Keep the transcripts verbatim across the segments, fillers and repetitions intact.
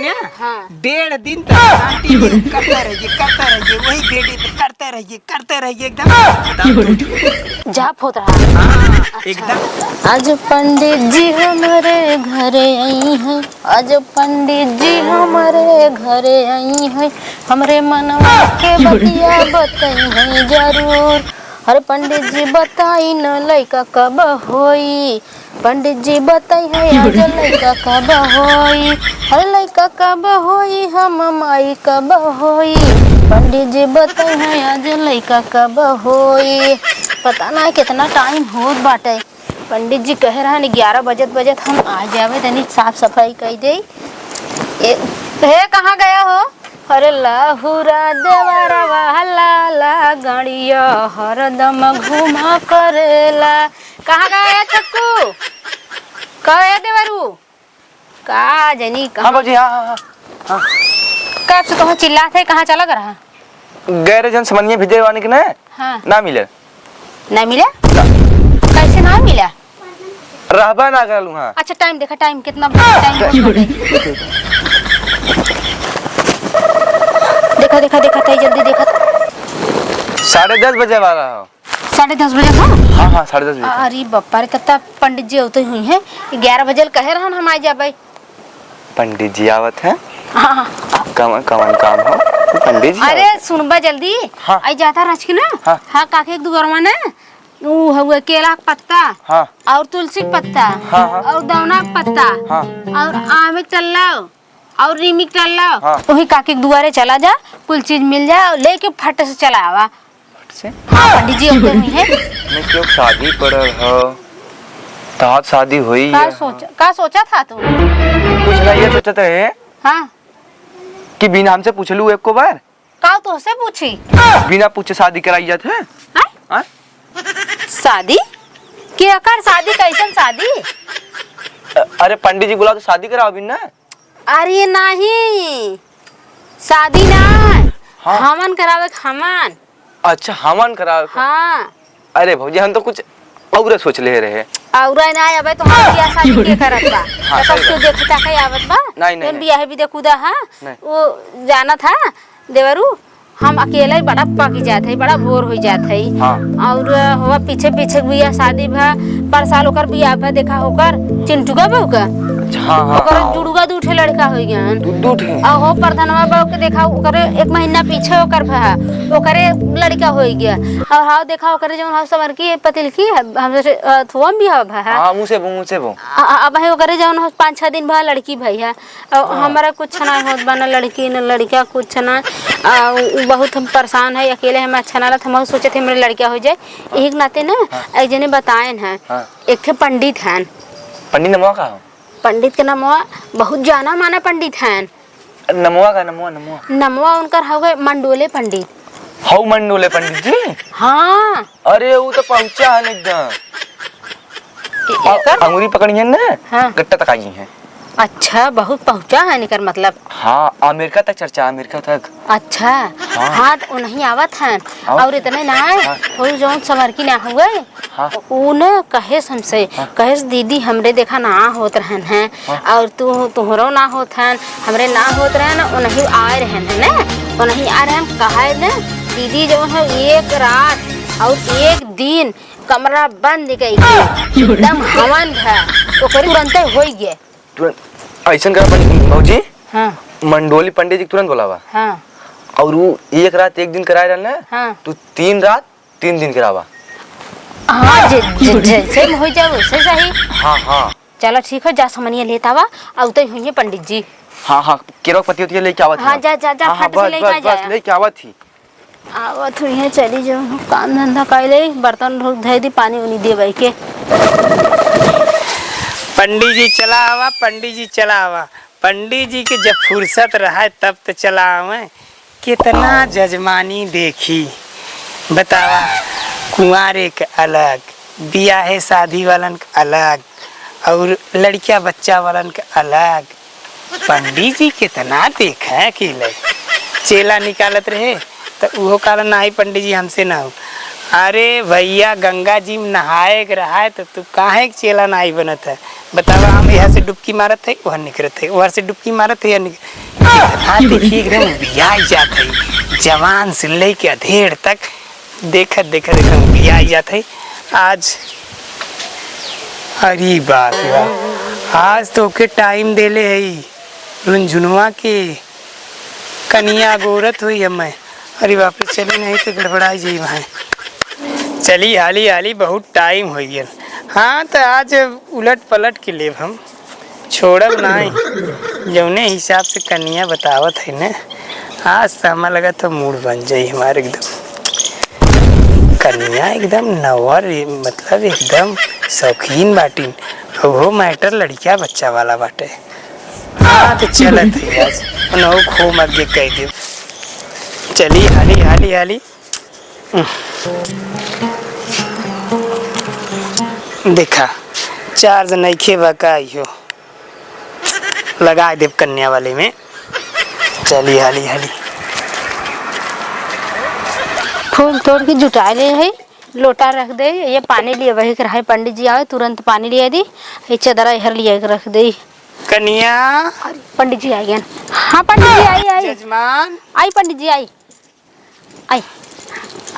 हाँ। डेढ़ दिन तक continue करते रहिए, करते रहिए, वही बेटी तो करते रहिए, करते रहिए एकदम। जा फोत रहा। हाँ, अच्छा। एकदम। आज पंडित जी हमरे घरे आई हैं, आज पंडित जी हमरे घरे आई हैं, हमरे मनवा के बतिया बतई हैं जरूर। अरे पंडित जी बताई न लइका कब होई, पंडित जी बताई है आज लइका कब होई, अरे लइका कब होई, हम माई कब होई, पंडित जी बताई है आज लइका कब होई। पता ना कितना टाइम होत बाटे। पंडित जी कहे रहन ग्यारह बजत बजत हम आ जावे, तनी साफ सफाई कई दे। ए, हे कहाँ गया हो? अरे लाहुरा देवरवा लाला गड़िया हरदम घुमा करेला। कहाँ गया है छक्कू? कहे देवरू? का जनी हाँ कहाँ? भौजी, हाँ, हाँ, हाँ, हाँ। कब से तुम चिल्लात है, कहाँ चला गया रहा? गैरेज हम समनिया भेजे वानी के ना? हाँ। ना मिले। ना मिले? ना। कैसे ना मिले? रहबा ना करलू हाँ। अच्छा टाइम देखा, टाइम कितना बा, टाइम बहुत बा। देखा, देखा, देखा, तई जल्दी देखा। साढ़े दस बजे वाला हो। साढ़े दस बजे का? हाँ, हाँ, साढ़े दस बजे का। अरे बप्पा रे, तब तक पंडित जी होते हुई हैं। ग्यारह बजे कहे रहन हम आ जाबे। पंडित जी आवत हैं? हाँ, हाँ। कवन, कवन काम हो? पंडित जी अरे आवत हैं। सुनबा जल्दी। हाँ। आई जाता रच के ना। हाँ। हाँ, काके एक दुगरवा ना। ऊ हउए केला के पत्ता। हाँ। और तुलसी के पत्ता। हाँ, हाँ। और दौना के पत्ता। हाँ। और आम के टल्ला। और नीम के टल्ला। हाँ। वही काकी के दुआरे चला जा, कुल चीज मिल जाए और लेके फट से चला आवा। फट से? हाँ, पंडित जी होते हुई हैं। मैं क्यों शादी पड़ल हो? तात शादी हुई का है। सोचा, का सोचा था तू? कुछ ना, ये सोचत रहे हाँ। कि बिना हमसे पूछलू एको बार। का तोहसे पूछी? बिना पूछे शादी कराई जात है? हाँ? हाँ? शादी? केकर शादी? कैसन शादी? अ-, अरे पंडित जी बुलाओ तो शादी कराओ बिन ना। अरे नहीं, शादी ना, हाँ। हवन करावे के हवन। अच्छा, हवन करावे के। हाँ। अरे भौजी, हम तो कुछ और सोच ले रहे। और ना, अबे तो हम बियाह शादी के करत बा। हाँ, तो सही सब बात। क्यों देखता के आवत बा? नहीं, नहीं, जौन नहीं। बियाह भी देखू दा, हाँ? नहीं। वो जाना था, देवरू, हम अकेले ही बड़ा पक जात है, बड़ा बोर हो जात है। हाँ। और हुआ पीछे पीछे बियाह शादी भा, पर साल ओकर बियाह भा, देखा ओकर चिंटुका बहू का। अच्छा, हाँ, हाँ, ओकर हाँ। जुड़ुआ दू ठे लड़का हो गया। दू, दू ठे। और हो प्रधानवा बहू के देखा, ओकरे एक महीना पीछे ओकर भा, ओकरे लड़का हो गया। और हाँ देखा ओकरे जौन हाँ समर की पतिल की है, हम जैसे, अ, थुआ में बियाह भा है। हाँ, मुँह से बो, मुँह से बो। अ-, अ-, अब है ओकरे जौन हो पाँच छह दिन भा लड़की भई है। और हाँ। हमारा कुछ ना होत बा, ना लड़की, ना लड़का, कुछ ना। आ, उ बहुत हम परेशान है, अकेले हम अच्छा ना रहत, हम सोचे थे हमरे लड़का हो जाए। हाँ। एक नाते ना, हाँ। एक जने बताएन है, हाँ। एक ठे पंडित हैं। पंडित नमवा का हो? पंडित के नमवा बहुत जाना माना पंडित हैं। नमवा का, नमवा, नमवा? नमवा उनकर हवे मंडोले पंडित। हऊ मंडोले पंडित जी? हाँ। अरे, ऊ तो पहुँचा है एकदम। ए-, अ-, एकर? अंगुरी पकड़ी है ना, हाँ। गट्टा तक आई है। अच्छा, बहुत पहुँचा है एकर मतलब। हाँ, अमेरिका तक चर्चा, अमेरिका तक। अच्छा, हाँ। हाँ, तो उन्हीं आवत हैं। आवत और हैं। इतने ना है, हाँ। वो जौन समर की ना हुए, हाँ। ऊ न कहेस हमसे, हाँ। कहेस, "दीदी, हमरे देखा ना होत रहन हैं, हाँ। और तू, तुहरो ना होत हन, हमरे ना होत रहन, उन्हीं आए रहन है ना, उन्हीं आए रहन, कहे न, दीदी जौन है एक रात और एक दिन कमरा बंद कई के एकदम हवन भा, ओकरे तुरंते होई गए।" तुरंत ऐसन करा बन-, भौजी? हाँ। मंडोली पंडित जी के तुरंत बुलावा। हाँ। और वो एक रात एक दिन कराए रहन ना, हाँ। तू तीन रात तीन दिन करावा। हाँ, जे, जे, जैसे में हो जाए वैसे सही। हाँ, हाँ। चला ठीक है, जा समनिया लेत आवा, अउते हुइहैं पंडित जी। हाँ, हाँ, केरवा के पत्ती उतिया लेके आवत हाँ, ही। जा, जा, जा, हाँ, हाँ, फट से बस, लेके बस, आ बस, जाया। लेके आवत ही। आवत हुइहैं, चली जाओ, काम धंधा कइ ले, बर्तन धो, धइ दी, पानी उनी देवइ के। पंडित जी चला आवा, पंडित जी चला आवा। पंडित जी के जब फुर्सत रहै तब त चला आवैं। केतना जजमानी देखी, बतावा, कुंवारे क अलग, बियाहे शादी वालन क अलग, अउर लड़िका बच्चा वालन क अलग। पंडित जी केतना देखैं अकेले। चेला निकालत रहे, त उहो कहलन, "नाहीं पंडित जी, हमसे ना हो।" अरे भइया, गंगा जी में नहाए क रहै, त तू काहे क चेला नाहीं बनत है? बतावा, हम यहाँ से डुबकी मारत है, वहाँ निकरत है, वहाँ से डुबकी मारत है, यहाँ निक-, हाँ, देखिए, एकदम उबियाई जात है। जवान से लेके अधेड़ तक देखत, देखत एकदम उबियाई जात है। आज, अरे बाप रे बाप, आज तो ओके टाइम देले है रुनझुनवा के। कनिया गोरत हुई हमें। अरे बाप रे, चली नहीं तो गड़बड़ाई जाई वहाँ। चली हाली हाली, बहुत टाइम हो गया। हाँ, तो आज उलट पलट के लेब हम, छोड़ब नहीं। जौने हिसाब से कनिया बतावत है ना, आज तो हमार लगा तो मूड बन जाई हमार एकदम। कनिया एकदम नवर, मतलब एकदम शौकीन बाटिन। ओहो मैटर लड़किया बच्चा वाला बाटे। हाँ, तो चलत है आज। उन्हों खूब आगे कह दे। चली, हाली, हाली, हाली। देखा, चार्ज नइखे बा का इहो? लगा देब कन्या वाले में। चली, हाली, हाली। फूल तोड़ के जुटा ले है, लोटा रख दे, ये पानी लिए वही के रहे, पंडित जी आवे, तुरंत पानी लिए दी, ये चदरा इहर लिए के रख दे। कन्या। अरे, पंडित जी आ गए। हाँ, पंडित जी, आई, आई। जजमान। आई, पंडित जी, आई। आई,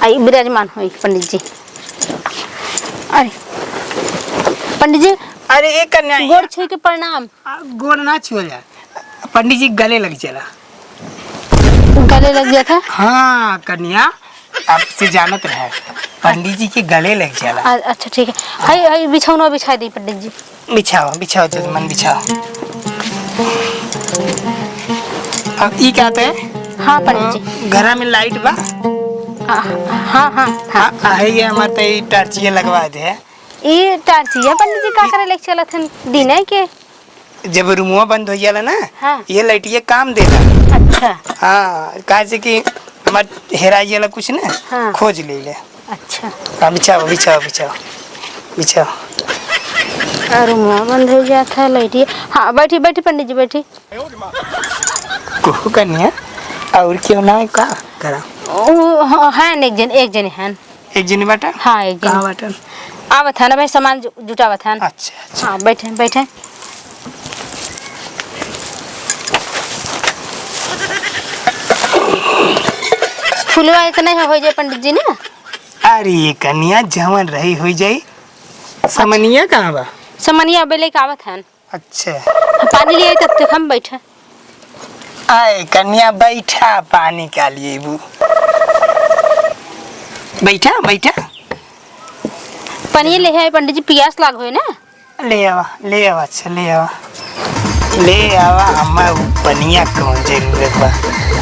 आई, विराजमान होई, पंडित जी। अरे, पंडित जी। अरे, ए कन्या, गोड़ छुई के प्रणाम। आ, गोड़ ना छुआ जा, पंडित जी गले लग जाला। गले लग जाता? हाँ, कन्या, आपसे जानत रहे, पंडित जी के गले लग जाला। अ-, अच्छा, ठीक है। हई, हई बिछौना बिछा दी, पंडित जी। बिछाओ, बिछाओ, जजमान, बिछाओ। अब ई का आते? हाँ, पंडित जी। घरा में लाइट बा? आ, हाँ, हाँ, हाँ। आ, आ, है ये हमार तो ई टार्चिया लगवा दे। ई टार्चिया, पंडित जी, का करे लेके चलत हन दिने के? जब रूमवा बंद हो जाला ना, हाँ। ये लाइटिया काम देला। अच्छा। हाँ, काहे से कि हमार हेराई जाला कुछ ना, हाँ। खोज ले ले। अच्छा। हाँ, बिछाओ, बिछाओ, बिछाओ, बिछाओ। आ, रूमवा बंद हो जात है, लाइटिया। हाँ, बैठी, बैठी, पंडित जी, बैठी। कुहू कन्या, और क्यों ना है का करा? ओ, हाँ, हैं, एक जन, एक जन हैं। एक जनी बाटन? हाँ, एक जनी। कहाँ बाटन? आवत हन, अबे सामान जु-, जुटावत हन। अच्छा, अच्छा। हाँ, बैठे, बैठे। फुलवा इतने है, हो जाए पंडित जी ना। अरे ये कन्या जवन रही हो जाई। समनिया कहाँ बा? समनिया अबे लेके आवत हन। अच्छा। पानी लिए तब तक हम बैठे। आए कन्या, बैठा, पानी का लिए बू। बैठा, बैठा। पानी ले आए पंडित जी, पियास लाग होए ना। ले आवा, ले आवा, अच्छा, ले आवा। ले आवा, हमें उ पनिया कौन जरूरत बा?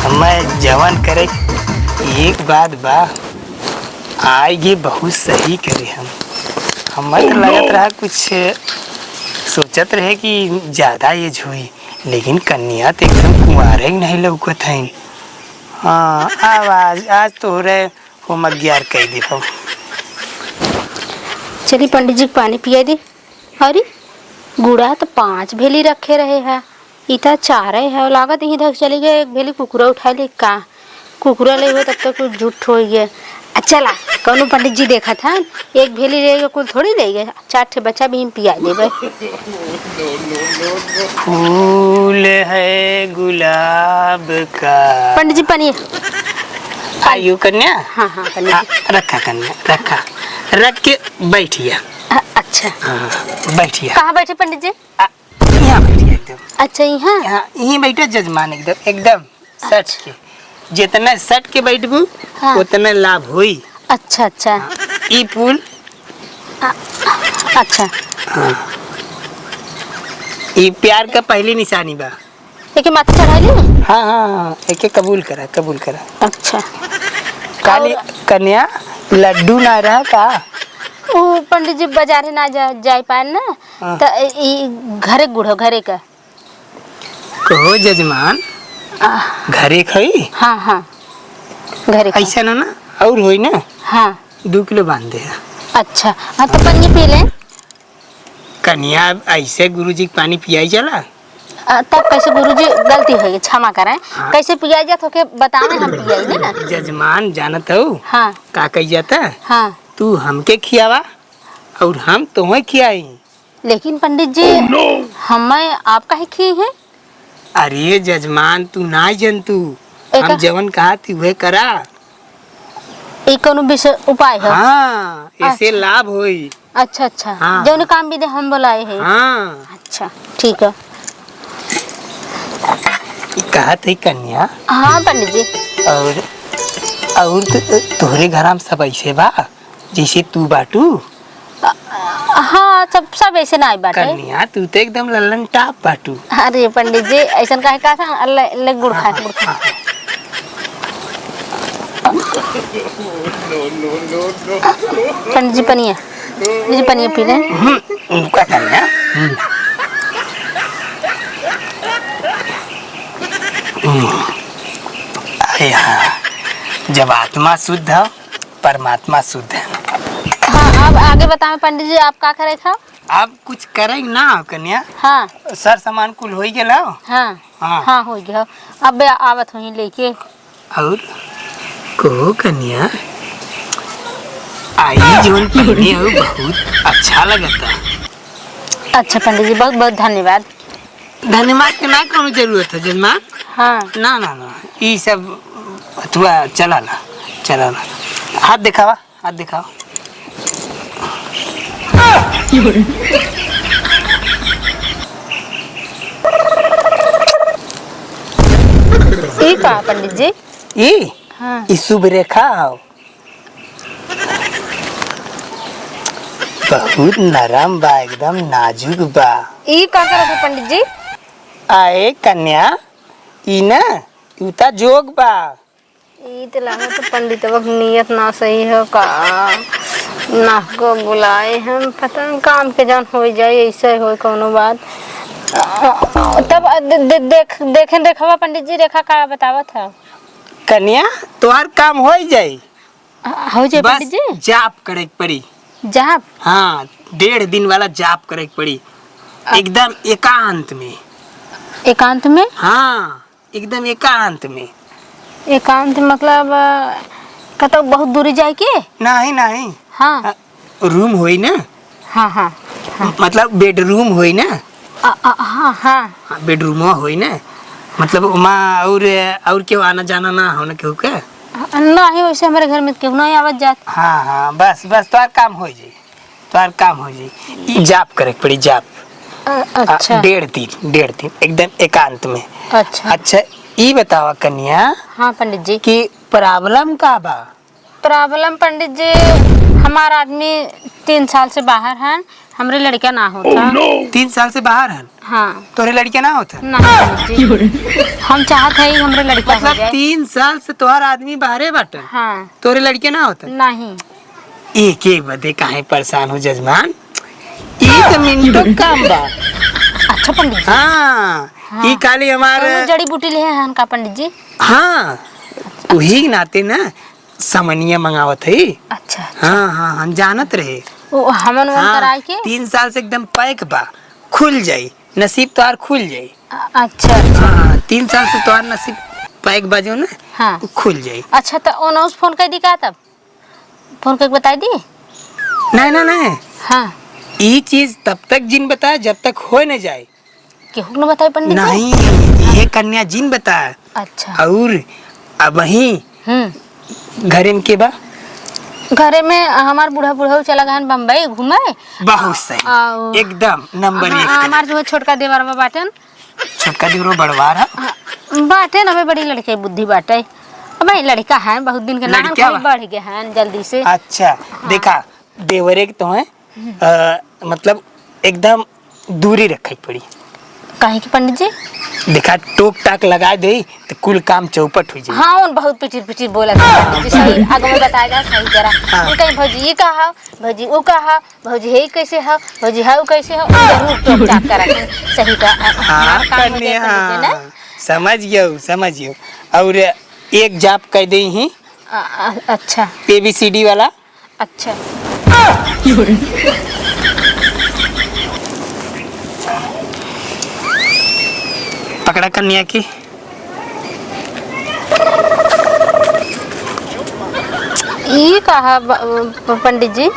हमें जवन करे, एक बात बा, आइगे बहुत सही करे हम। हमें तो लगत रहा कुछ सोचत रहे कि ज्यादा एज हुई, लेकिन कन्या तो एकदम कुंवारे ही नहीं लौकत हईन। हाँ, अब आज, आज तोहरे हम अज्ञार कह दे हम। चली पंडित जी के पानी पिया दे। अरे, गुड़ा तो पाँच भेली रखे रहे है, ई तो चारे है। लागत इहीं धक चली गए, एक भेली कुकुरा उठा ले का? कुकुरा ले हुए तब तक कुछ झूठ हो गए। आ चला, कौनो पंडित जी देखत हन, एक भेली ले गए, कुल थोड़ी ले गए। चार ठे बच्चा भी हम पिया देबे। फूल है गुलाब का। पंडित जी, पानी। आयु कन्या। हाँ, हाँ, पंडित जी। हाँ, रखा कन्या, रखा। रख के बैठिया। अ-, अच्छा। हाँ, बैठिया। कहाँ बैठे पंडित जी? आ, यहाँ बैठिया एकदम। अच्छा, यहाँ? यहाँ, यहीं बैठे जजमान एकदम, एकदम सट के। जितना सट के बैठबू, हाँ। उतना लाभ होई। अच्छा, अच्छा। हाँ, ई फूल। आ, अच्छा। हाँ। ई प्यार का पहली निशानी बा। एके माथे चढ़ा ली? हाँ, हाँ, हाँ, एके कबूल करा, कबूल करा। अच्छा। काली और कन्या लड्डू ना रहा का? ऊ पंडित जी बाजारे ना जा, जाए पाए ना, हाँ। त ई घरे गुड़ो, घरे का। कहो जजमान, आ। घरे खई? हाँ, हाँ, घरे खई। ऐसा ना, ना, और होई ना? हाँ। दो किलो बांध दे। अच्छा, हाँ, तो पनिया पी ले। कन्या, ऐसे गुरुजी के पानी पियाई जाला? आ, तब कैसे गुरुजी, गलती हो गई, क्षमा करें। हाँ। कैसे पियाई जात होके बतावे, हम पियाई ना। जजमान जानत हो? हाँ। का कही जाता? हाँ। तू हमके खियावा और हम तोहे खियाई। लेकिन पंडित जी, हमें आप काहे खिए हैं? अरे जजमान, तू ना जनतू, एका- हम जवन कहा थी उहे करा। ई कौनो विशेष उपाय है? हाँ, ऐसे अच्छा। लाभ होई। अच्छा, अच्छा। हाँ। जौन काम भी दे हम बोलाए हैं। हाँ। अच्छा, ठीक है। कहत है कन्या। हाँ पंडित जी। और, और तो तोहरे घर में सब ऐसे बा? जैसे तू बाटू? अ, हाँ, सब, सब ऐसे ना बाटे। कन्या, तू तो एकदम लल्लन टाप बाटू। अरे पंडित जी, ऐसन काहे कहा था? ले, ले गुड़ खा, हाँ, गुड़ खा। हाँ। पंडित जी, पनिया, पंडित जी, पनिया पी ले। हम्म, उनका कन्या। हम्म। हम्म। अरे हाँ, जब आत्मा शुद्ध है, परमात्मा शुद्ध है। हाँ, अब आगे बताएं पंडित जी, आप का करे खाओ? आप कुछ करे ना हो कन्या? हाँ। सर सामान कुल होई गेल हो? हाँ। हाँ। हाँ, होई गया। अब आवत होई लेके। और कहो कन्या, आई जौन पहने हो बहुत अच्छा लगता। अच्छा पंडित जी, बहुत बहुत धन्यवाद। धन्यवाद के ना कौनो जरूरत है जजमान। हाँ। ना, ना, ना, ई सब अथुआ चला ला, चला ला। हाथ दिखावा, हाथ दिखावा। ई का पंडित जी? ई? हाँ। ई शुभ रेखा हो। बहुत नरम बा, एकदम नाजुक बा। ई का करत है पंडित जी? आए कन्या, ई ना, ई त जोग बा। ई त लागत पंडितवा के नियत ना सही हो का, ना को बुलाए हम, पता नहीं काम के जान हो जाए, ऐसे हो कौनो बात। तब दे, दे, देख, देखें रेखवा पंडित जी, रेखा का बतावत है? कन्या, तोहार काम हो जाई। हो जाए बस पंडित जी? जाप करे के पड़ी। जाप? हाँ, डेढ़ दिन वाला जाप करे के पड़ी। अ- एकदम एकांत में। एकांत में? हाँ, एकदम एकांत में। एकांत मतलब, अ, कतौ बहुत दूरी जाए के? नहीं, नहीं। हाँ। अ, रूम होई ना? हाँ, हाँ, हाँ। मतलब बेडरूम होई ना? अ, अ, हाँ, हाँ। हाँ, बेडरूमवा होई ना? मतलब ओमा और, और केहू आना जाना ना हो ना केहू के? अ, नहीं, वैसे हमरे घर में केहू नहीं आवत जात। हाँ, हाँ, बस, बस, तोहार काम हो जाई, तोहार काम हो जाई। ई जाप करे के पड़ी, जाप। अ, आ, अच्छा। डेढ़ दिन, डेढ़ दिन, एकदम एकांत में। अच्छा। अच्छा, ई बतावा कन्या हाँ, पंडित जी। कि problem का बा? Problem पंडित जी, हमार आदमी तीन साल से बाहर हन, हमरे लड़का ना होता। तीन साल से बाहर हन? हाँ। तोरे लड़का ना होता? नहीं पंडित जी। हम चाहत है हमरे लड़का हो मतलब जाए। तीन साल से तोहार आदमी बाहरे बाटन? हाँ। तोरे लड़का ना होता? नहीं। एक एक बदे काहे परेशान हो जजमान? ई तो मिनटों काम बा। अच्छा पंडित जी। हाँ, हाँ। ई खाली हमार कौनो जड़ी बूटी ले हन का पंडित जी? हाँ, उही नाते ना समनिया मंगावत है। अच्छा, अच्छा। हाँ, हाँ, हम जानत रहे। ओ, हमन वन हाँ, कराए के? तीन साल से एकदम पैक बा, खुल जाई, नसीब तोहार खुल जाई। अ-, अच्छा, अच्छा। हाँ, तीन साल से तोहार नसीब पैक बा जो ना, हाँ। उ खुल जाई। अच्छा, तो ओनहु से फोन कर दी का तब? फोन करके बताई दी? नहीं, नहीं, नहीं। हाँ। ई चीज तब तक जिन बताए जब तक हो न जाए। केहू के न बताई पंडित जी? नहीं, ये कन्या जिन बताए। अच्छा। और अबही हम्म। घरे में के बा? घरे में हमार बूढ़ा बूढ़ा चला गहन बम्बई घूमे। बहुत सही। आओ। एकदम नंबर हाँ, एक। हमार जो है छोटका देवरवा बाटन। छोटका देवरवा बड़वार है? हाँ, बाटे ना, अबे बड़ी लड़के बुद्धि बाटे। अबे लड़का है, बहुत दिन के नाम लड़का कोई बा? बढ़ गए हैं जल्दी से। अच्छा, हाँ। देखा, देवरे के तो है, हम्म। अ, मतलब एकदम दूरी रखे के पड़ी। काहे के पंडित जी? देखा, टोक टाक लगा दे तो कुल काम चौपट हो जाए। हाँ, उन बहुत पिचिर पिचिर बोला था पंडित जी, सही, आगे में बताया जाए, सही करा। हाँ। उन कहीं भौजी ये कहा, भौजी वो कहा, भौजी हे कैसे हो, भौजी हाउ कैसे हो, उन जरूर टोक टाक करा था, सही का, अ, हाँ, हमार काम हो जाए कन्या, पंडित जी ना। समझ गयो, समझ गयो। और एक जाप कह दे ही। अ, अ, अच्छा। A B C D वाला। अच्छा। पकड़ा कन्या की। ई कहा ब-, प-, पंडित जी?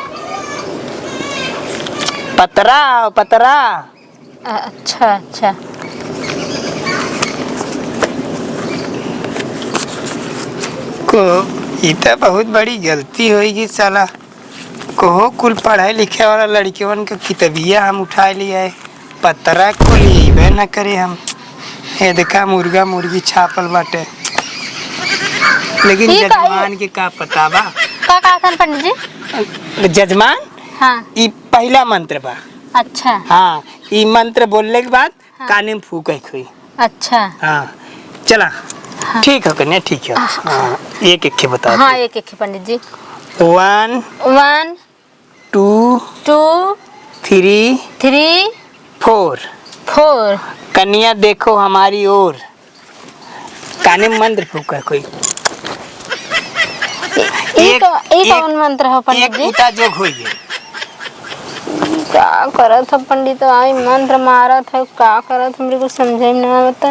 पतरा, पतरा। अ-, अच्छा, अच्छा। को, ई त बहुत बड़ी गलती होइगी साला। कोहो कुल पढ़े लिखे वाला लड़कियन के कितबिया हम उठाए लियाए, पतरा को लियबे न करे हम। ए देखा, मुर्गा मुर्गी छापल बाटे, लेकिन ई का, जजमान के का पता बा? का कहत हन पंडित जी? जजमान, हाँ। ई पहिला मंत्र बा। अच्छा। हाँ, ई मंत्र बोलले के बाद हाँ। काने में फूके के होई। अच्छा। हाँ, चला। हाँ। ठीक है कन्या, ठीक है। हाँ। हाँ, एक एक के बता हाँ, दे। एक एक के पंडित जी। One, one, two, two, three, three, four। Four। कन्या देखो हमारी ओर। काने मंत्र फूका कोई। ई एक, तो, ई एक, कौन मंत्र हो पंडित एक जी? उता जोग होई है। का करत हो पंडित? आई मंत्र मारत है, का करत, हमरे कुछ समझे में ना आवत।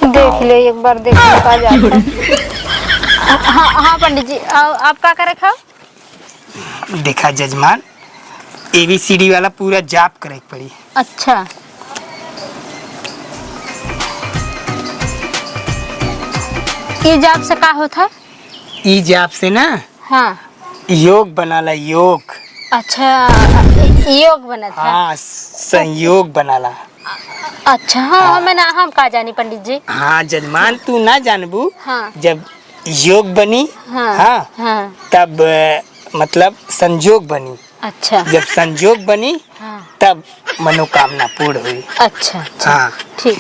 देख ले एक बार, देख ले का जात है। हाँ, हाँ पंडित जी, आ, आप का करे खाओ? देखा जजमान, एबीसीडी वाला पूरा जाप करे के पड़ी। अच्छा। ई जाप से का होत है? ई जाप से ना, हाँ। योग बनाला, योग। अच्छा, योग बनत है। हाँ, संयोग बनाला। अच्छा, हाँ, हाँ। हमें ना, हम का जानी पंडित जी। हाँ, जजमान, तू ना जानबू। हाँ। जब योग बनी, हाँ, हाँ, हाँ। तब, अ, मतलब, संजोग बनी। अच्छा। जब संजोग बनी, हाँ। तब मनोकामना पूर्ण हुई। अच्छा, अच्छा। हाँ। ठीक।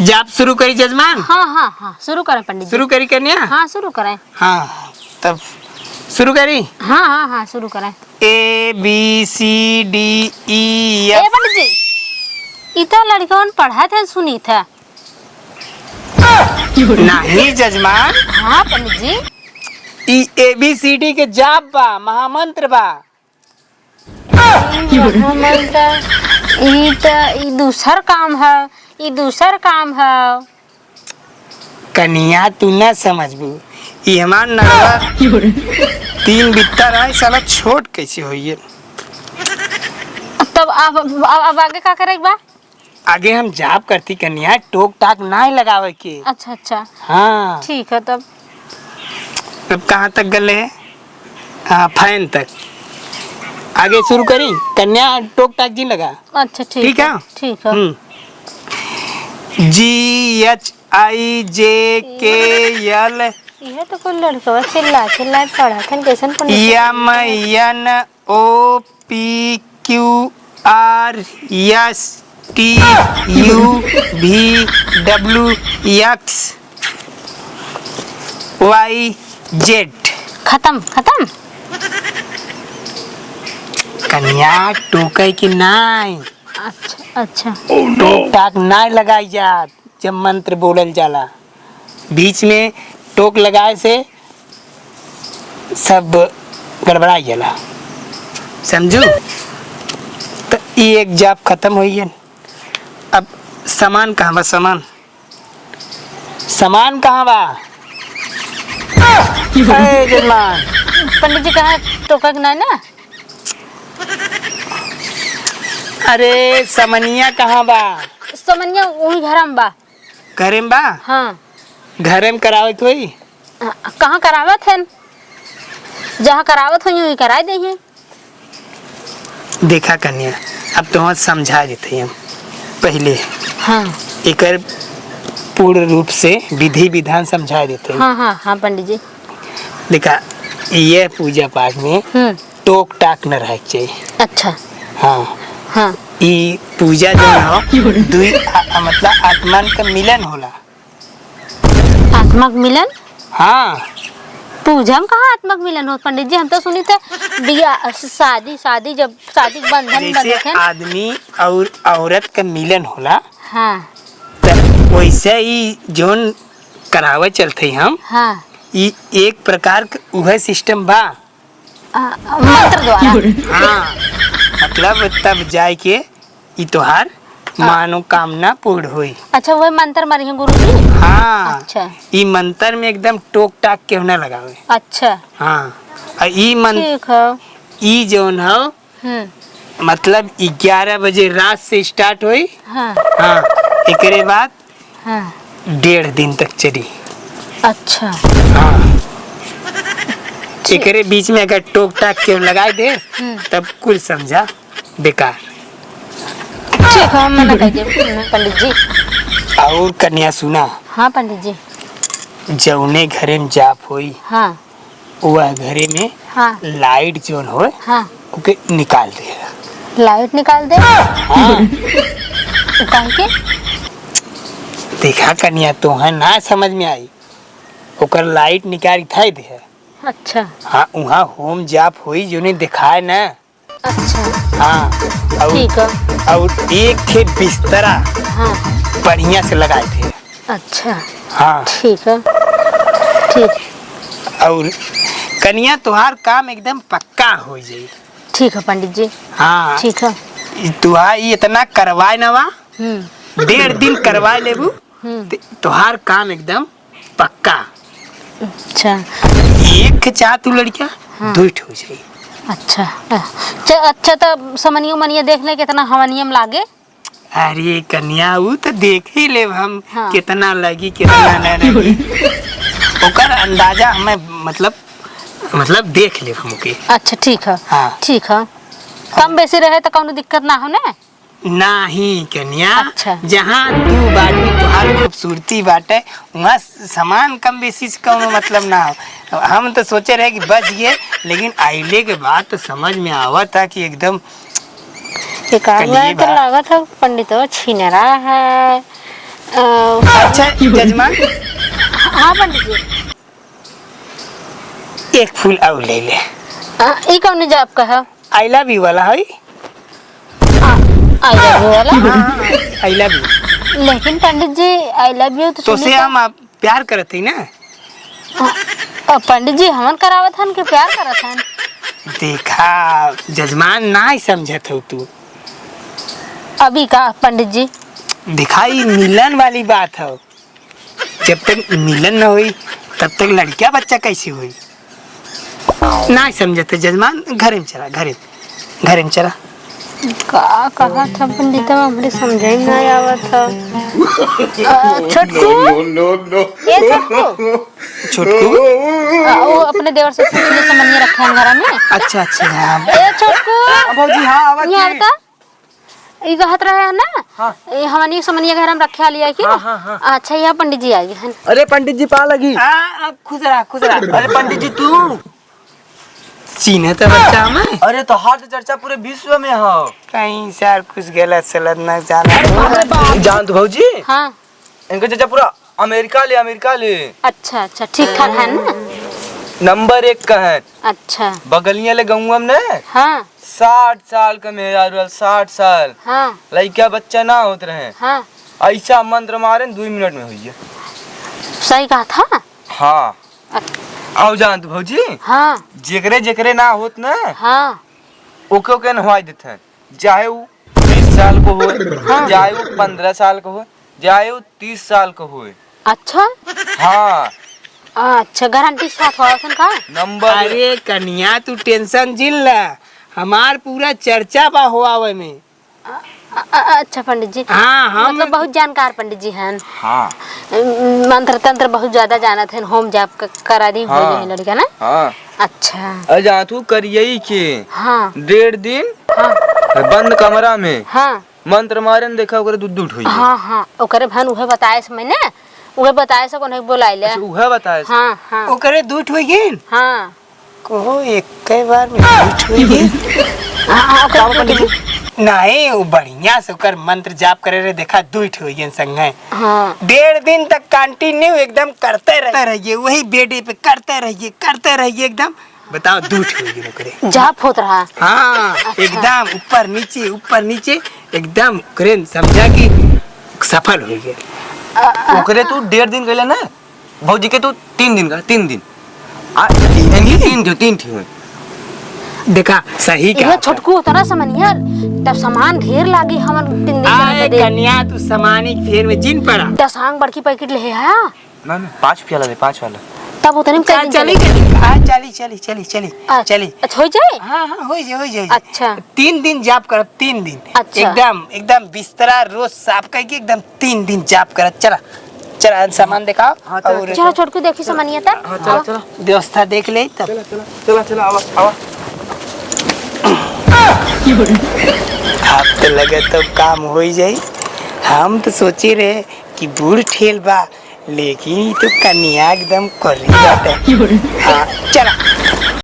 जाप शुरू करी जजमान? हाँ, हाँ, हाँ, शुरू करें पंडित जी। शुरू करी कन्या? हाँ, शुरू करें। हाँ, तब शुरू करी? हाँ, हाँ, हाँ, शुरू करें। A B C D E F। ए पंडित जी, ई तो लड़कवन पढ़त हैं, सुनीत है। नहीं जजमान। हाँ पंडित जी। ई एबीसीडी के जाप बा, महामंत्र बा। महामंत्र, ई त, ई दूसर काम है, ई दूसर काम है। कनिया, तू ना समझबू, ई हमार नरवा तीन बित्ता रहे, साला छोट कैसे होइए? तब अब, अब, अब आगे का करे के बा? आगे हम जाप करती कनिया, टोक टाक नाय लगावे के। अच्छा, अच्छा। हाँ। ठीक है तब। तब कहाँ तक गले? हाँ, फैन तक। आगे शुरू करी, कन्या टोक टाक जी लगा। अच्छा, ठीक ठीक है। है? ठीक है। हम्म। जी एच आई जे के एल। यह तो कोई लड़कवा चिल्ला चिल्ला पढ़त हन, कैसन पंडित? M N O P Q R S T U V W X Y Z. खत्म, खत्म। कन्या टोके के नाय। अच्छा, अच्छा। टोक टाक नाय लगाई जात जब मंत्र बोलल जाला। बीच में टोक लगाए से सब गड़बड़ा जाला, समझू? त ई एक जाप खत्म होई गया। अब सामान कहाँ बा? सामान, सामान कहाँ बा? ए जजमान। पंडित जी कहाँ टोका के ना ना? अरे समनिया कहाँ बा? समनिया वही घर में बा। घरे में बा? हाँ। घरे में करावत होई? अ, कहाँ करावत हन? जहाँ करावत होई, वहीं कराई देइहैं। देखा कन्या, अब तोहर समझा देते हैं पहले। हाँ। एकर पूर्ण रूप से विधि विधान समझा देते हैं। हाँ, हाँ, हाँ, पंडित जी। देखा, ये पूजा पाठ में हम्म। टोक टाक न रहे के चाहिए। अच्छा। हाँ। हाँ। ई पूजा जो है, दुई आ-, आ-, मतलब आत्मन का मिलन होला। आत्मक मिलन? हाँ। पूजा में कहाँ आत्मक मिलन हो पंडित जी? हम तो सुनी थे बिया, शादी, शादी जब शादी के बंधन जैसे बंधत है। आदमी और औरत का मिलन होला, हाँ। त वैसे ही जोन करावे चलते हम, हाँ। ई एक प्रकार के उहे सिस्टम बा। आ, मंत्र द्वारा। हाँ, मतलब तब जाए के ई तोहार हाँ। मनोकामना पूर्ण होई। अच्छा, वही मंत्र मारी हैं गुरु जी? हाँ। अच्छा। ई मंत्र में एकदम टोक टाक केहू ना लगावे। अच्छा। हाँ। आ ई मन-, ठीक है। ई जौन हो, हम्म। मतलब ग्यारह बजे रात से start होई। हाँ। हाँ, एकरे बाद हाँ। डेढ़ दिन तक चली। अच्छा। हाँ। ठीक। एकरे बीच में अगर टोक टाक के लगाए दे, हम्म। तब कुल समझा बेकार। ठीक है, हम मना कर देब, पंडित जी। और कन्या सुना। हाँ पंडित जी। जौने घरे में जाप होई, हाँ। वह घरे में हाँ। लाइट जौन होए, हाँ। ओके निकाल दे। लाइट निकाल दे? हाँ। काहे के? देखा कन्या, तोहे ना समझ में आई, ओकर लाइट निकाल के दे। अच्छा। हाँ, वहाँ होम जाप होई, जौने दिखाए ना। अच्छा। हाँ, और, ठीक है। और एक ठे बिस्तरा हाँ। बढ़िया से लगाए दे। अच्छा। हाँ। ठीक है। ठीक। और कन्या, तोहार काम एकदम पक्का हो जाई। ठीक है पंडित जी। हाँ। ठीक है। तुहा ई इतना करवाए ना वा, हम्म। डेढ़ दिन करवाए लेबू, हम्म। ते-, तोहार काम एकदम पक्का। अच्छा। एक ठे चाह तू लड़किया, हाँ। दुई ठे हो जाई। अच्छा। च-, अच्छा, तो समनियो मनिया देख ले, कितना हवनियम लागे। अरे कन्या, ऊ तो देख ही लेब हम, हाँ। कितना लगी, कितना ना लगी। ओकर अंदाजा हमें, मतलब, मतलब, देख लेब हम ओके। अच्छा, ठीक है। हाँ। ठीक है। कम बेसी रहे तो कौनो दिक्कत ना हो ना? नाही कन्या, अच्छा। जहाँ तू बाटू, तोहार खूबसूरती बाटे, वहाँ सामान कम बेसी से कौनो मतलब ना हो। हम तो सोचे रहे कि बच गए, लेकिन आइले के बाद तो समझ में आवत है कि एकदम एक आदमी कलिए तो बा। लागत है पंडित, वो छिनरा है। अ, अच्छा, जजमान। हाँ पंडित जी। एक फूल और ले ले। आ, ई कौन जाप का है? I love you वाला है। आ, I love you वाला? हाँ, हाँ, I love you। लेकिन पंडित जी, I love you तो तो सुनी से तो। हम आप प्यार करत ही ना। आ, आ, पंडित जी, हमन करावत हन कि प्यार करत हन? देखा, जजमान ना ही समझत हो तू। अभी का पंडित जी? देखा, ई मिलन वाली बात है। जब तक मिलन न होई, तब तक लड़किया बच्चा कैसे होई? ना समझते जजमान, घरे में चला, घरे, घरे में चला। का कहा था पंडितवा, हमरे समझे में ना आवत था। अ, छोटकू? No, no, no, no। ए छोटकू? छोटकू? अ, वो अपने देवर से पूछ ले, समनिया रखे हैं घर में। अच्छा, अच्छा, हाँ। ए छोटकू? हाँ, भौजी, हाँ, आवत यहाँ थी। आता? ई कहत रहे है ना? हाँ। ए, हमनी समनिया घर में रखे लिया कि हाँ, ना? हाँ, हाँ। अच्छा, यहाँ पंडित जी आ गए हैं। अरे पंडित जी, पा लगी। आ, आ, खुश रहा, खुश रहा। अरे पंडित जी, तू? चीन्हे तो बच्चा हमें। अरे तोहार तो चर्चा पूरे विश्व में हो। कहीं सार कुछ गलत सलत न जाना। जानत भौजी? हाँ। इनका चर्चा पूरा अमेरिका ले, अमेरिका ले। अच्छा, अच्छा, ठीक ठाक है ना? नंबर एक का है। अच्छा। बगलिया ले गौवा में ना? हाँ। साठ साल का मेहरारू रहल, साठ साल। हाँ। लइका बच्चा ना होत रहे। हाँ। ऐसा मंत्र मारे न, दुई मिनट में होइए। सही कहा था? हाँ। अ- आओ जानत भौजी? हाँ। जेकरे जेकरे ना होत ना, हाँ। ओके ओके नहवाई देत हैं। चाहे उ बीस साल को होए, हाँ। चाहे उ पन्द्रह साल को होए, चाहे उ तीस साल को होए। अच्छा? हाँ। अच्छा, गारंटी के साथ होवत हन का? नंबर अरे कन्या, तू tension जिन ला, हमार पूरा चर्चा बा होआवे में। अ-, अ-, अ-, अच्छा पंडित जी। हाँ, हम मतलब बहुत जानकार पंडित जी हैं। हाँ। मंत्र तंत्र बहुत ज्यादा जानत हैं, होम जाप क-, करा दी हो हाँ। जाए लड़का ना। हाँ। अच्छा। अरे जा तू करियई के हाँ। डेढ़ दिन हाँ। बंद कमरा में हाँ। मंत्र मारे न, देखा ओकरे दूध दूध होई। हाँ, हाँ, ओकरे भन उहे बताए से मैंने, उहे बताए से कोने बोलाइले। अच्छा, उहे बताए से। हाँ, हाँ। ओकरे दूध होई गइन? हाँ। कहो, एक बार में दूध होई गइन? हाँ, हाँ, ओकरे का दूध पंडित जी? नहीं, वो बढ़िया से ओकर मंत्र जाप करे रहे, देखा दूध होई गइन संगे। हाँ। डेढ़ दिन तक continue एकदम करते रहिए, वही बेडे पे करते रहिए, करते रहिए एकदम। बताओ, दूध होई गइन ओकरे। जाप होत रहा। हाँ, अच्छा। एकदम ऊपर नीचे, ऊपर नीचे, एकदम ओकरे समझा कि सफल होई गए। अ, अ, ओकरे तू डेढ़ दिन कहले ना, भौजी के तू तीन दिन का, तीन दिन। आ, इनके तीन ठो, तीन ठो। देखा, सही इहे कहा था। छोटकू होता ना समनिया, तब सामान ढेर लागी हमन तीन दिन आए के दे। कन्या, तू सामान ही फेर में जिन पड़ा। दस आंग बड़की पैकेट ले है, हाँ? ना, ना, पाँच प्याला दे, पाँच वाला। त अब उतने में कई दिन चली, चली। चली। हाँ, चली, चली, चली, चली। अच्छा, चली। अच्छा, हो जाए? हाँ, हाँ, हो जाए, हो जाए, हो जाए। अच्छा। तीन दिन जाप करब, तीन दिन। अच्छा। एकदम, एकदम बिस्तरा रोज साफ करके एकदम तीन दिन जाप करब। चला, चला, सामान देखाओ। हाँ, चला, और चला। चला, छोटकू, देखी सामानिया तब। हाँ, चला, चला। व्यवस्था देख ले तब। चला, चला, चला, चला, आवा, आवा। अब तो लगे तो काम हो ही जाई। हम तो सोचे रहे कि बूढ़ ठेल बा, लेकिन ई तो कनिया एकदम करी बाटे। हाँ, चला,